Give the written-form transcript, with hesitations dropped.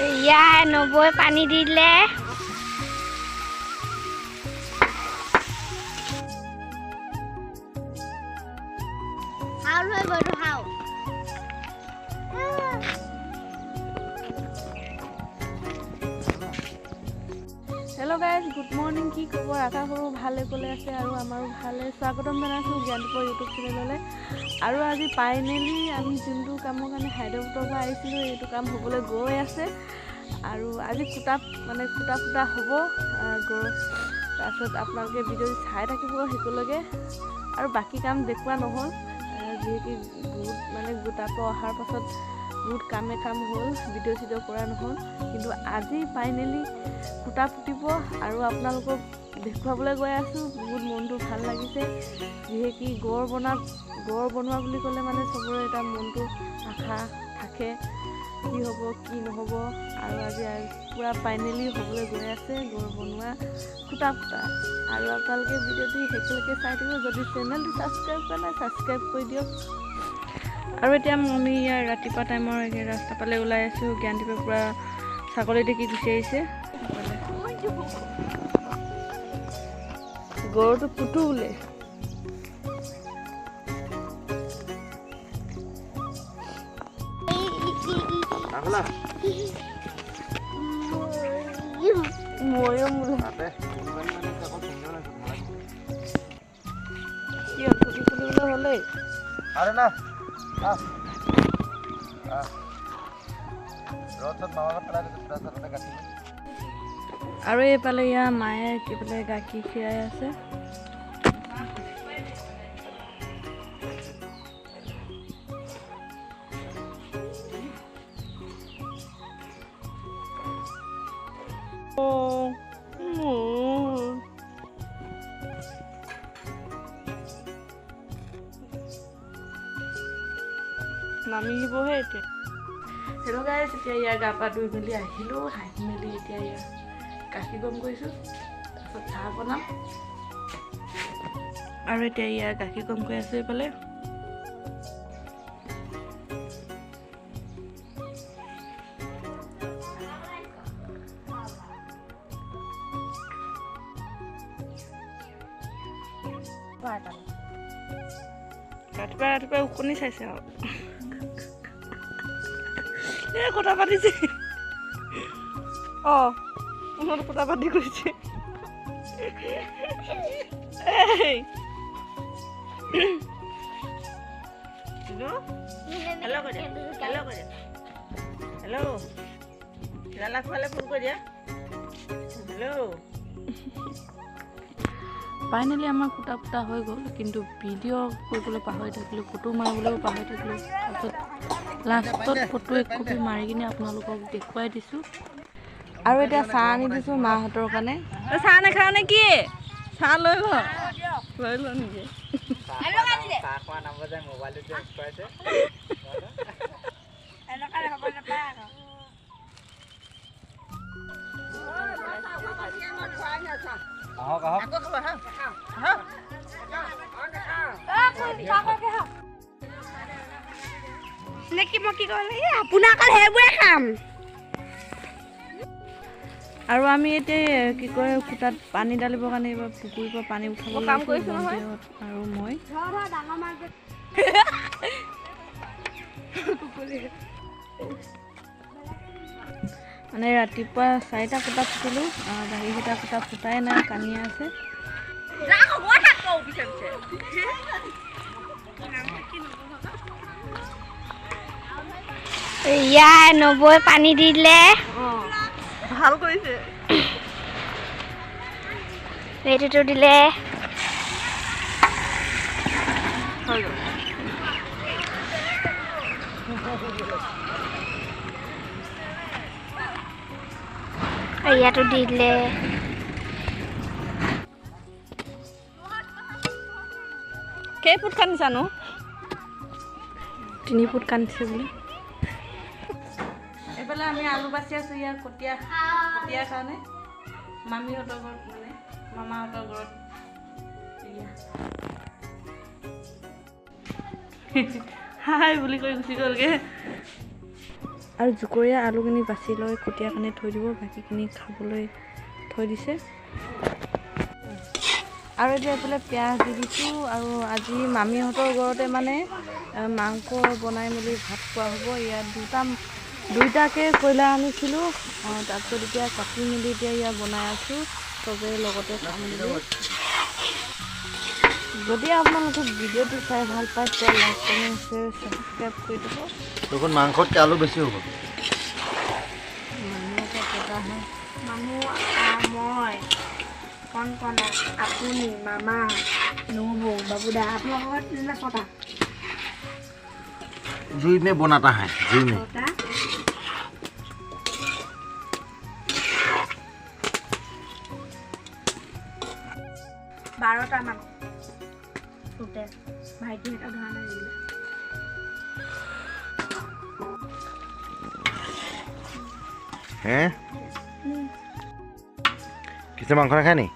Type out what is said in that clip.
ইয়া নবৈ পানী দিলে। Hello' guys, good morning. কি খবৰ? আশা কৰোঁ ভালে ক'লে আছে আৰু আমাৰো ভালে। স্বাগতম জনাইছোঁ জ্ঞানদীপৰ ইউটিউব চেনেললৈ। আৰু আজি ফাইনেলি আমি যোনটো কামৰ কাৰণে হায়দৰাবাদৰ পৰা আহিছিলোঁ, এইটো কাম হ'বলৈ গৈ আছে। আৰু আজি খুটা মানে খুটা ফুটা হ'ব গৰু। তাৰপিছত আপোনালোকে ভিডিঅ'টো চাই থাকিব সেইলৈকে। আৰু বাকী কাম দেখুওৱা নহ'ল, যিহেতু বহুত মানে গোটাৰ পৰা অহাৰ পাছত বহুত কামে কাম হ'ল, ভিডিঅ' চিডিঅ' কৰা নহ'ল। কিন্তু আজি ফাইনেলি খুটা ফুটিব আৰু আপোনালোকক দেখুৱাবলৈ গৈ আছোঁ। বহুত মনটো ভাল লাগিছে, যিহেতু গড় বনোৱা বুলি ক'লে মানে চবৰে এটা মনটো আশা থাকে, কি হ'ব কি নহ'ব। আৰু আজি পূৰা ফাইনেলি হ'বলৈ গৈ আছে গড় বনোৱা খুটা ফুটা। আৰু আপোনালোকে ভিডিঅ'টো শেষলৈকে চাই থাকিব। যদি চেনেলটো ছাবস্ক্ৰাইব কৰা নাই, ছাবস্ক্ৰাইব কৰি দিয়ক। আৰু এতিয়া আমি ইয়াৰ ৰাতিপুৱা টাইমৰ ৰাস্তা পালে ওলাই আছোঁ। জ্ঞানদীপে পূৰা ছাগলী দেখি গুচি আহিছে। গৰুটো পুতো বোলে। ময়ো কি খুলিবলৈ হ'লেই। আৰু এইফালে ইয়াৰ মায়ে কি বোলে গাখীৰ খীৰাই আছে। নামিবহে এতিয়া। হেল্ল' গাইজ, এতিয়া ইয়াৰ গা পা ধুই মেলি আহিলোঁ, হাঁহি মেলি এতিয়া ইয়াৰ গাখীৰ গৰম কৰিছোঁ, তাৰপাছত চাহ বনাম। আৰু এতিয়া ইয়াৰ গাখীৰ গৰম কৰি আছোঁ এইফালে। ৰাতিপুৱা ৰাতিপুৱা উকনি চাইছে আৰু এই কথা পাতিছে। অঁ, ফোনত কথা পাতি গৈছে। ফাইনেলি আমাৰ খুটা ফুটা হৈ গ'ল, কিন্তু ভিডিঅ' কৰিবলৈ পাহৰি থাকিলোঁ, ফটো মাৰিবলৈও পাহৰি থাকিলোঁ। তাৰপিছত লাষ্টত ফটো এক কপি মাৰি কিনে আপোনালোকক দেখুৱাই দিছোঁ। আৰু এতিয়া চাহ আনি দিছোঁ মাহঁতৰ কাৰণে। চাহ নাখাওঁ নে কি? চাহ লৈ ল, লৈ ল নিজে। আৰু আমি এতিয়া কি কয় খুটাত পানী ঢালিবৰ কাৰণে এইবাৰ পুখুৰীৰ পৰা পানী উঠাব কাম কৰিছোঁ নহয়। আৰু মই মানে ৰাতিপুৱা 4টা খুটা ফুটিলোঁ, বাকীকেইটা খুটা ফুটাই নাই, কানিয়ে আছে। ইয়া নবৈ পানী দিলে, ভাল কৰিছে। এইটোতো দিলে। ইয়াতো দিলে। কেই ফুট খান্দিছানো? 3 ফুট খান্দিছে বোলে। এইফালে আমি আলু বাচি আছোঁ ইয়াৰ কটীয়া কটীয়াৰ কাৰণে, মামীহঁতৰ ঘৰত মানে মামাহঁতৰ ঘৰত। হাই বুলি কৈ গুচি গ'লগৈ। আৰু জুকৰীয়া আলুখিনি বাছি লৈ কটীয়া কাৰণে থৈ দিব, বাকীখিনি খাবলৈ থৈ দিছে। আৰু এতিয়া এইফালে পিঁয়াজ দি দিছোঁ। আৰু আজি মামীহঁতৰ ঘৰতে মানে মাংস বনাই মেলি ভাত খোৱা হ'ব। ইয়াত দুইটাকে কয়লা আনিছিলোঁ, তাৰপিছত এতিয়া কাটি মেলি এতিয়া ইয়াত বনাই আছোঁ, চবেই লগতে খাম বুলি। যদি আপোনালোকে ভিডিঅ'টো চাই ভাল পায় তেতিয়া লাইক, কমেণ্ট, শ্বেয়াৰ, ছাবস্ক্ৰাইব কৰি দিব। দেখোন মাংসতকৈ আলু বেছি হ'ব। মানুহ এটা পতা হয়। মানুহ মই, কণকণা, আপুনি, মামা, নবৌ, বাবুদা, আপোনালোকৰ ঘৰত ছটা। জুই মে বনাতা है, জুই মে। ছটা। 12টা মানুহ টোটেল, ভাইটিহঁতক ধৰা নাই যেনিবা। হে, কিছু মাংস নাখায় নি?